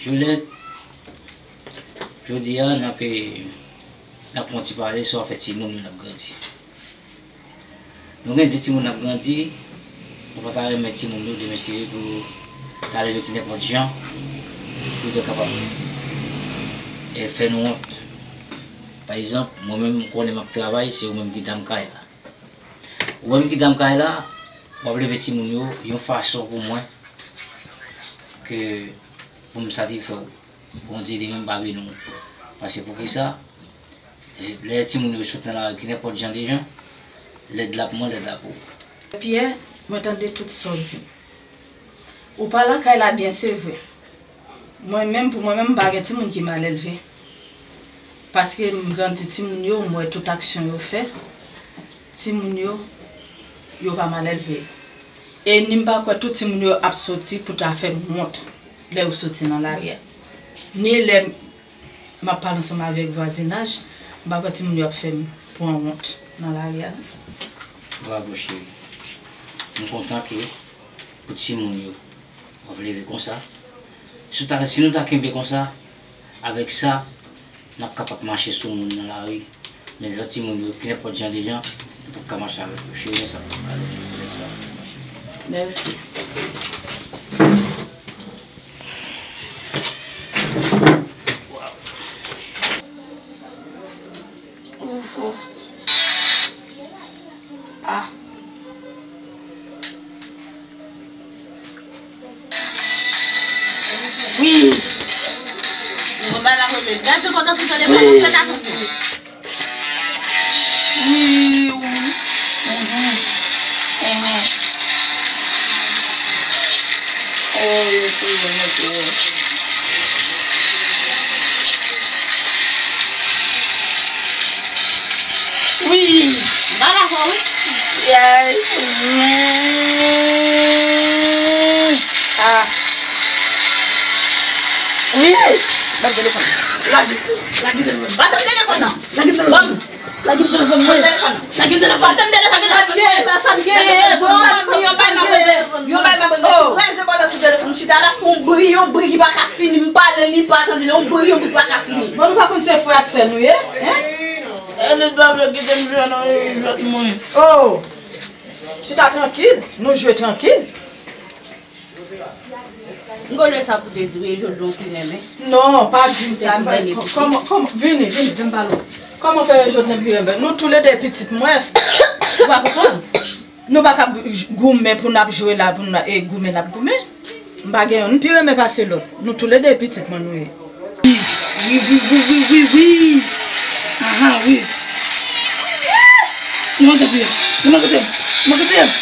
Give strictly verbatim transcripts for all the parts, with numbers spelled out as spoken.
Jolèt, jodi a, n ap, n ap fè yon ti pale sou afè timoun yo n ap grandi. Nou gen de timoun n ap grandi, nou pa ta renmen timoun yo demen cheri pou ta leve ki nenpòt jan, pou yo te kapab, e, fè nou wont. Pa egzanp, mwen menm, m konnen m ap travay, se ou menm ki dam kay la. Ou menm ki dam kay la, w ap leve timoun yo yon fason pou mwen ke pou m satisfè w. Bondye li menm pa beni w. Paske poukisa? Lè timoun yo sot nan lari ki nenpòt jan de jan, lèd la pou mwen, lèd la pou ou. Pyè, mwen tande tout sa w di. Ou pa lakay la byen, se vre. Mwen menm, pou mwen menm, m pa gen timoun ki mal elve. Paske m grandi timoun yo, m wè tout aksyon yo fè. Timoun yo, yo pa mal elve. E ni m pa kwè tout timoun yo ap soti pou ta fè m wont lè yo soti nan lari a. Ni lè m ap pale ansanm avèk vwazinaj, m pa kwè timoun yo ap fè m pran wont nan lari a, non. Bravo, cheri. M kontan ke pou timoun yo, w ap leve konsa. Si w ta, si nou ta kenbe konsa, avèk sa, n ap kapab mache sou moun nan lari. Men lòt timoun yo, ki nenpòt jan de jan, nou p ap ka mache avèk yo. Cheri, men sa p ap ka lòt jan, petèt sa. Mèsi. Ouf, ouf. Ah. Wi. Nou konn bay la kote. Gade se kontan sou telefòn, fèt atansyon. Wi, wi. Mhm. Mhm. Oh, yo te yo mete yo. Wi. Ba la fò, wi. Yay. Ah. Wi. Ban m telefòn. Lage, lage telefòn. Pase m telefòn nan. Lage telefòn. Ban m. Lage m telefòn mwen. Lage m telefòn. Pase m telefòn nan. Sa n gen? Sa n gen? Bon, yo bay m apre. Yo bay m apre. Yo prese pandan sou telefòn. M chita la, fè yon bri, yon bri ki pa ka fini. M pale, li pa tande. Yon bri, yon bri ki pa ka fini. Bon, nou pa konn se frè ak sè nou ye? Hein? Elit pa vle kite m jwe nan jwèt mwen. Oh! Chita trankil. Nou jwe trankil. M konnen sa pou te di w, e Jodlon ki renmen. Non, pa di m sa. Kòman, kòman, vini, vini, vin pale w. Kòman fè e Jodlon ki renmen? Nou toulede pitit mwen. Ou pa konprann? Nou pa ka goumen pou n ap jwe la, pou n e goumen n ap goumen. M pa gen youn m pi renmen pase lòt. Nou toulede pitit mwen nou ye. Wi, wi, wi, wi, wi, wi. Aha, wi. Ou nan kote m? Ou nan kote m? Ou nan kote m?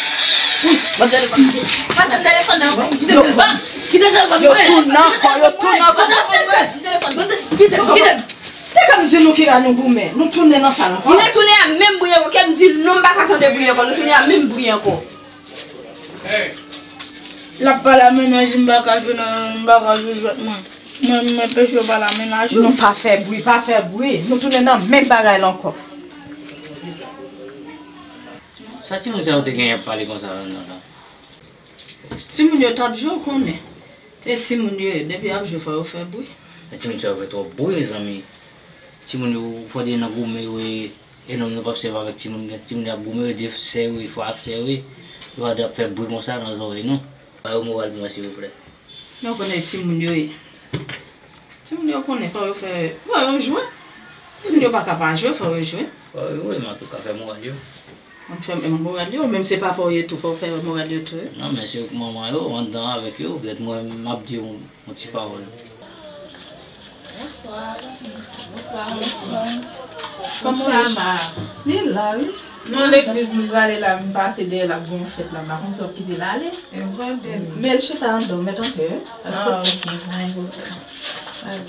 Wi. Ban m telefòn nan. Pase m telefòn nan. Kite telefòn. Kite telefòn mwen. Yo tounen ankò, yo tounen ankò. Ban m telefòn mwen. Kite, kite. Te ka m di nou ki la nou goumen. Nou tounen nan sal ankò. Nou retounen a menm bri ankò. Kè m di l non, m pa ka tande bri ankò. Nou tounen a menm bri ankò. L ap pale a mennaj li, m pa ka jwe nan, m pa ka jwe jwèt mwen. Mwen, m enpeche yo pale a mennaj yo. Nou pa fè bri, pa fè bri. Nou tounen nan menm bagay la ankò. Sa timoun sa yo te genyen ap pale konsa la nan la? Timoun yo t ap jwe, w konnen. Se timoun yo ye, depi y ap jwe, fò yo fè bri. Men timoun sa yo fè twòp bri, mezanmi. Timoun yo, fò te nan goumen yo, e, e nonm nan p ap sèvi avèk timoun, timoun yo ap goumen yo, de sè yo, frè ak sè yo, yo pa dwe ap fè bri konsa nan zòrèy nou. Ba yo moral pou mwen, silvouplè. Men w konnen timoun yo ye. Timoun yo konnen fò yo fè, fò yo jwe. Timoun yo pa ka pa jwe, fò yo jwe. Fò yo jwe, men antouka, fè moral yo. An fè moral yo, menm se papa w ye tou, fò w fè moral yo tou, wi. Non, men se manman yo, anndan avèk yo, petèt mwen, m ap di yon, yon ti pawòl. Bonswa. Bonswa, bonswa. Kòman w ye? Li la, wi. Non, legliz m prale la, m pase dèyè l ap gen yon fèt la, m pa konn si w ap kite l ale. E vre, byen. Men l chita anndan, w mèt antre, wi. Ah, ok, pa gen pwoblèm. Alè.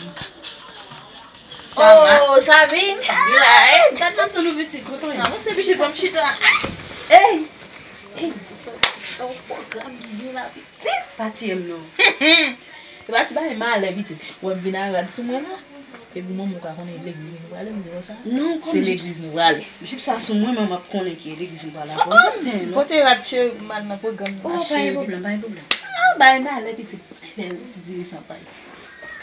Oh, Sabine! Gad nan tan nou pitit, kontan. Avanse pitit, ban m chita. Ey! Ey, se pa, se pa yon pwogram ki gen la, pitit. Pa tiye m, non. Se pa ti bagay malè, pitit. Ou wè m vin a rad sou mwen la. Epi manman w ka konnen legliz nou prale, m di konsa. Non, se legliz nou prale. Jip sa sou mwen, men m ap konnen ki legliz nou prale. Oh, oh, pote rad cheri m al nan pwogram nan, cheri. Oh, pa gen pwoblèm, pa gen pwoblèm. Ah, bagay malè, pitit. Fè ti diri san pay.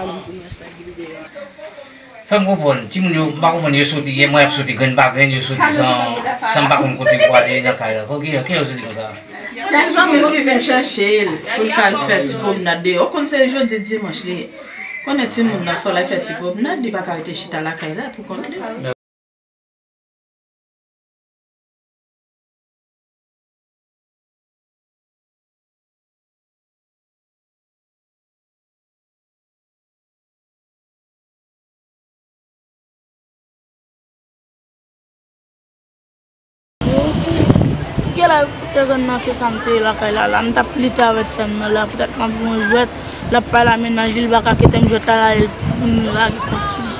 pale. Fè m konprann, timoun yo, m pa konprann, yo soti, yè mwen y ap soti grenn pa grenn, yo soti san, san m pa konn kote yo prale nan kay la. Ki, ki yo soti konsa? Gen zanmi m ki vin chèche l pou l ka al fè ti pwomnad deyò. Ou konn se jodi dimanch li ye. Konnen timoun nan fò l al fè ti pwomnad, li pa ka rete chita lakay la pou kont li. Gen la te rann nan ke sa m te ye lakay la, la m t ap lite avèk sè m nan la, poutèt m ap jwe yon jwèt, l ap pale a mennaj li, li pa ka kite m jwèt la, la, li fin lage kont sou mwen.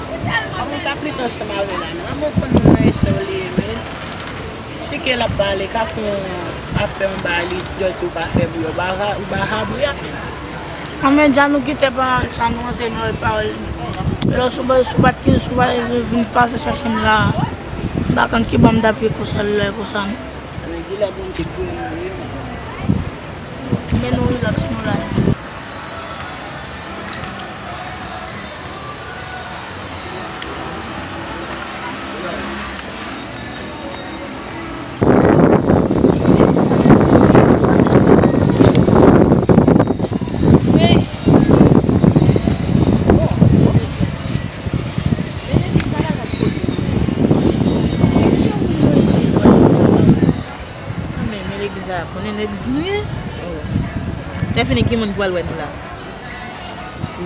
Mwen t ap lite ansanm avè l la, non? Mwen konn moun nan e sè w li ye, men. Si ke l ap pale, ka fè yon, ap fè yon bagay, li jòs ou pa fè bri, ou pa, ou pa fè bri a. Anmè, dja nou kite pa sa, nou antre nan pawòl. Lè sou, sou pat ki, sou pa vin pase chèche m la. M pa konn ki bò m t ap ye konsa, lè konsa, non. Anmè, di lè Bondye k voye nou, wi. Men nou rilaks, nou la. Anmè, men legliz la, konnen legliz nou ye? Lè fini, ki moun k pral wè nou la?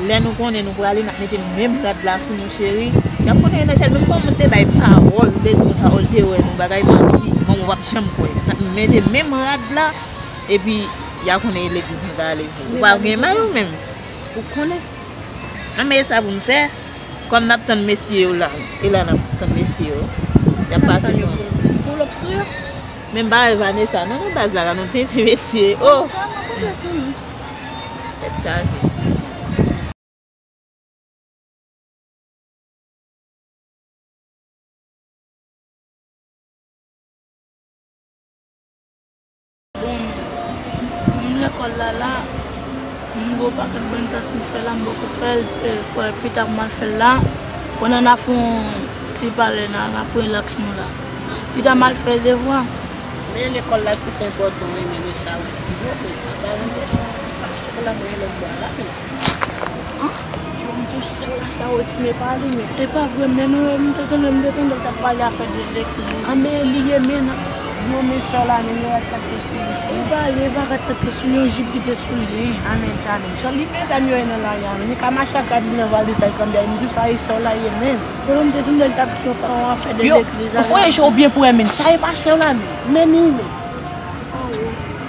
Lè nou konnen nou prale, n ap mete menm rad la sou nou, cheri. Y ap konnen Enèchèl, menm kòman m te bay pawòl, m te di konsa, o, l te wè nou, bagay manti, manman w ap janm kwè. N ap mete menm rad la, epi y a konnen e legliz nou ta ale vre. Ou pa gen may ou menm? Ou konnen? Anmè, e sa pou n fè. Kòm n ap tann mesye yo la, e la n ap tann mesye yo. Y ap pase pou, pou lòp sou yo. Men m pa wè Vanessa, non, nan baz la, la, nou tenten mesye. Oh! Tèt chaje. Bon, m lekòl la la, m gon pakèt bon tans m fè la, m poko fè l, e, fò pita m al fè l la. Pandan n ap fè yon ti pale la, n ap rilaks nou la. Pita m al fè devwa. Men lekòl la tout enpòtan, wi, men, men sa ou fè yo, men sa pa yon de sa, pa se la mwen lòt bò la, men. An? Yo, m di w, se pa sa, Rotine pa li, men. E pa vre, men nou, m te tande, m te tande l t ap pale afè de legliz. An, men li ye, men, yo, men sè w la, men yo, rad sa k te sou li. E pa, e pa rad sa k te sou li, yon jip ki te sou li. An, men, dja, men, jan li, medam yo ye nan lari a, men, li ka mache ak rad li nan valiz la, li kanbe, m di w sa, e sè w la ye, men. Bon, m te tande l t ap di yon pawòl afè de legliz. Yo, ou foye je w byen pou wè, men, sa e pa sè w la, men. Men, li, men.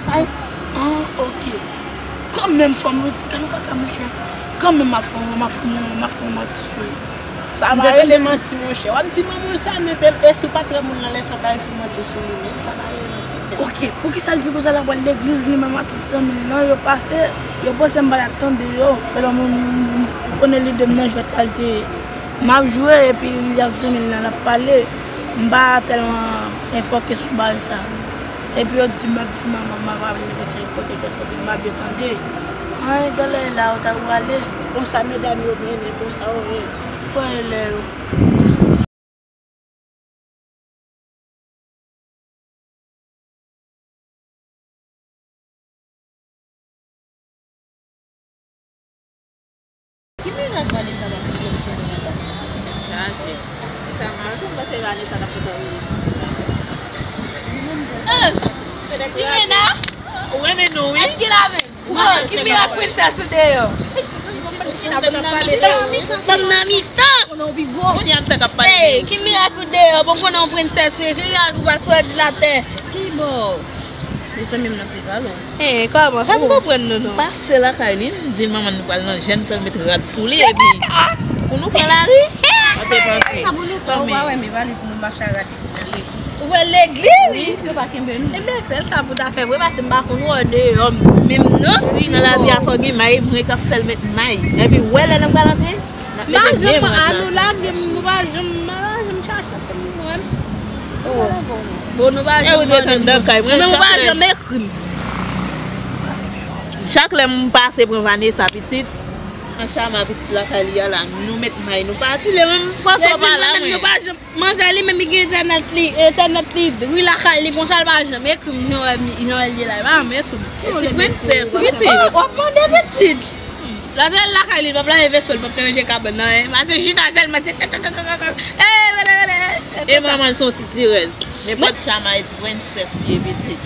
Sa e, an, ok. Kanmenm, fò m ret, gad yon kaka, monchè. Kanmenm, m ap fè yon, m ap fè yon, m ap fè yon manti sou li. Sa pa rele manti, monchè. W ap di manman w sa, men pe, e si w pa t wè moun nan lè sa w ta fè manti sou li, men sa pa rele manti, men. Ok, poukisa l di konsa l ap pral legliz li menm ak tout zanmi l lan, yo pase, yo panse m pa t ap tande yo, pèlò m, m, m konnen lide m nan jwèt la l te, m ap jwe epi li ak zanmi l lan l ap pale, m pa tèlman fè fòkis sou bagay sa. Epi yo di m ap di manman m ap ale tèl kote, tèl kote, m pa byen tande. An, genlè la, yo ta prale. Konsa medam yo byen, konsa yo ye. Wè lè yo. Ki mirak Vanessa pa konn fè sou mwen nan baz la? Chaje. Sa m pa janm panse Vanessa t ap kontan rive sou mwen. Ah! Ki mirak? Ou renmen nou, wi. Èske la menm? Oh, ki mirak prensès ou deyò? Fanm nan mitan. Fanm nan mitan. Konnen w pi gwo. Kounye a m fèk ap pale de yo. Hey, ki mirak ou deyò? Bon, konnen w prensès ou ye. Ki mirak ou pa soti latè? Ki bò? Mezanmi, m nan pi pale w. Hey, kòman? Fè m konprann nou, non. M pase lakay li, m di l manman nou pral nan jèn, fè l met rad sou li, epi pou nou pran lari. Mwen te panse. Sa pou nou fè, ou pa wè, men valiz nou mache a rad. Ou wè legliz? Wi, yo pa kenbe nou. Ebyen, sèl sa pou ta fè vre, paske m pa konn wè w deyò menm non. Wi, nan lavi a fò gen may, mwen k ap fè l met may. Epi, wè lè n ap pral antre, n ap mete men nou an plas. M pa janm, a nou lage m, nou pa janm, m pa janm chache pou nou wè m. Bon, nou pa janm mande m. Men ou pa janm ekri m. Chak lè m pase pran Vanessa pitit, an Chama pitit lakay li a la, nou met may, nou pati, lè menm pase w pa la, mwen. Manzè li menm li gen entènèt li, entènèt li dri lakay li konsa, li pa janm ekri m jan w wè m, jan w wè l ye la, li pa janm ekri m. Ti prensès, wi ti. Oh, w ap mande pitit. Lòt lè l lakay li, l p ap lave veso, l p ap lave kabann nan, eh. Pase chita sèlman, se tè, tè, tè, tè, tè. Eh, vre, vre, vre. E manman l se yon sitirèz. Nenpòt Chama e ti prensès li ye pitit.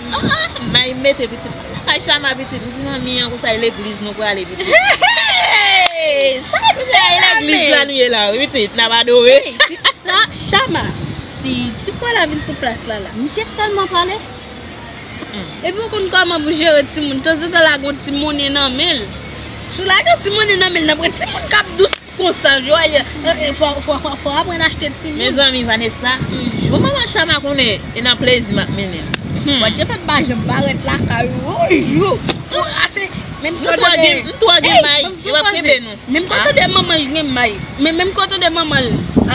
May mete pitit. Kay Chama pitit, m di zanmi an konsa e legliz nou prale pitit. Hey, sa nou legliz la nou ye la wi pitit, n ap adore. Hey, si sa Chama, si ti frè la vin sou plas la la. Misye tèlman pale. Epi ou konn kòman pou jere timoun, tanzantan lage yon ti monnen nan men l. Si w lage yon ti monnen nan men l, nan pran timoun k ap dous. Konsa, Joël, eh, eh, fò, fò, fò, fò aprann achte timoun. Mezanmi, Vanessa, jou manman Chama konnen, e nan plezi m ap mennen l. Hmm. Bondye fè m pa janm parèt lakay ou, yon jou. Ou ase, menm kote de, m twò gen may, yo ap kenbe nou. Menm kote de manman l gen may. Men menm kote de manman l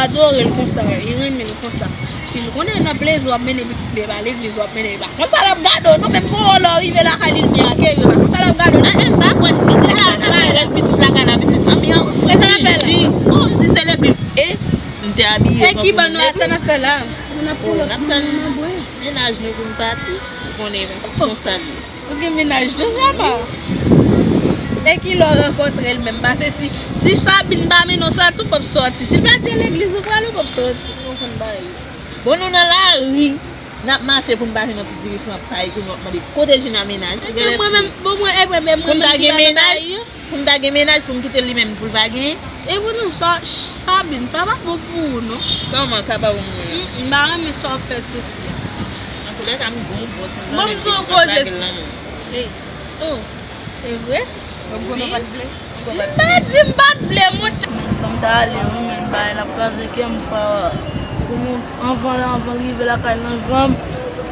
adore l konsa, li renmen l konsa. Si l konnen nan plezi w ap mennen pitit li, e pa legliz w ap mennen li, e pa konsa l ap gade w, non, menm pou w lè w rive lakay li, l byen akèyi w, e pa konsa l ap gade w, non. Eh, eh, m pa kwè. Pitit la, pitit la, pitit la, pitit anbyan. E sa n ap fè la? Oh, m di se legliz. E m te abiye. E ki ban nou a sa n ap fè la? N ap tann mennaj nou pou n pati. Ou konnen konsa l ye. Ou gen mennaj tou, Chama? E ki lè w rankontre l menm? Paske si, si Sabine pa mennen w sòti, ou p ap sòti. Si l pa di e legliz ou prale, ou p ap sòti. Ou konn bagay yo. Bon, nou nan lari, n ap mache pou n pa jwenn yon ti dirijan ap pale pou nou ap mande kote Jina mennaj. Ebyen, mwen menm, bon, mwen, ebyen, mwen menm ki pa nan lari an. Pou m ta gen mennaj, pou m kite l li menm, pou l pa genyen? E pou nou, sa, Sabine, sa pa bon pou ou, non. Kòman sa pa bon pou mwen? M, m pa renmen sa w ap fè tifi a. Antoulèka, m gon bò ti zanmi ki pral lage l nan men w. Bon, m se yon gwo zes. E, oh, e vre? Bon, m konnen w pa t vle. M pa di m pa t vle, mwen. Menm fò m ta ale, wi, men bagay la kraze kè m, fò pou moun, anvan, anvan rive lakay nan janm,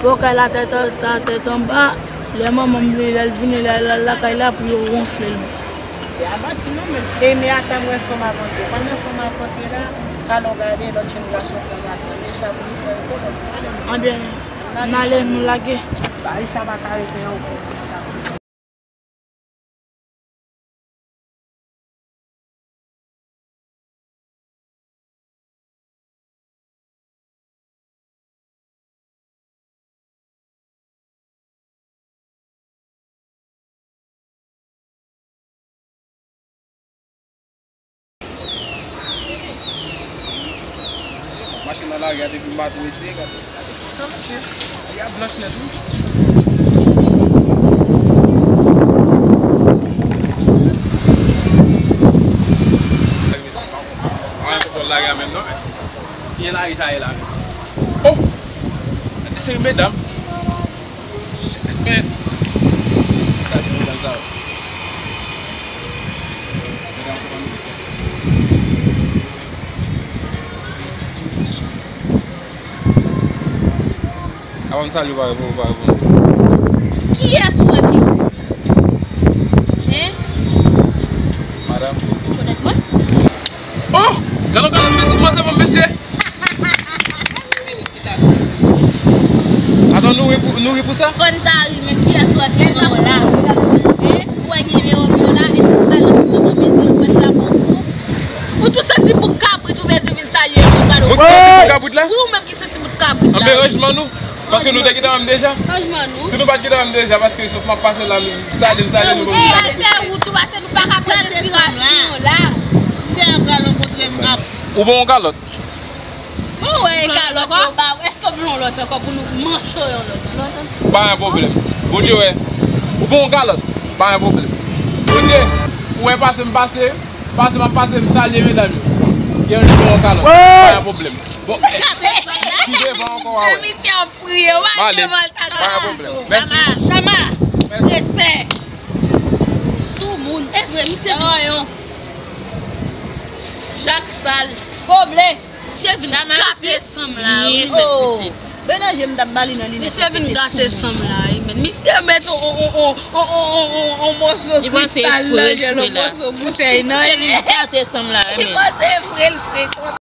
fò kay la tèt, tèt anba. Lè manman m vini, lè l vini, lè l al lakay la pou yo wonfle l. E a manti non, men deme atan m wè fanm ap antre. Pandan fanm ap antre la, talè w gade lòt jenn gason pran maten. Men sa pou nou fè yo konprann. Anben, n ale, nou lage. Bagay sa pa ka rete ankò. Mache nan lari a depi maten, mesye, gade. Gade, mesye. Lari a blanch nèt, wi. Gade, mesye. Mwen, mwen konn lari a menm, non, men. Kijan lari sa ye la, mesye? Oh! Gade seri medam. Gade medam sa yo. Medam, kòman nou ye? Avan m salye w, pa reponn, pa reponn. Kiyès ou wè ki ou? Hein? Madanm. Ou konèt mwen? Oh! Gade, gade, mesye, manzè, bon, mesye. Atann, nou ri pou, nou ri pou sa? Fò n ta ri, menm kiyès ou wè ki ou la? Hein? Ou wè gen nimewo m yo la, e ti sa la, pou mwen, bon, mesye, ou wè sa pou ou. Ou tou santi bouk kabrit, ou bezwen vin salye m, ou gade. Ou tou santi bouk kabrit la? Wi, ou menm ki santi bout kabrit la. Anben, ranjman nou. Paske nou te gentan wè m deja. Ranjman nou. Si nou pa t gentan wè m deja, paske sot m ap pase la, m salye, m salye nou. E, al fè wout ou, paske nou pa ka pran respirasyon la. M te ap pral rankontre m ap. Ou bon yon kalòt? Bon, wè, kalòt yo ba ou. Èske w vle yon lòt ankò pou nou manche yon lòt? Pa yon pwoblèm. Bondye wè. Ou bon yon kalòt? Pa yon pwoblèm. Bondye, ou wè pase m pase, pase m ap pase, m salye medam yo. Gen yon bon yon kalòt. Pa yon pwoblèm. Bon. Ki devan ankò a wè? Misye ap priye, w al devan l ta. Pa yon pwoblèm. Mèsi. Chama, respè. Sou moun. E vre, misye vin. Jak sal. Goble. Misye vin gate sanm la, wi. Oh. Benanje m t ap ba li nan linèt. Misye vin gate sanm la, wi, men. Misye met on, on, on moso kristal nan je l, on moso boutèy nan je l. Li panse fre l fre konsa.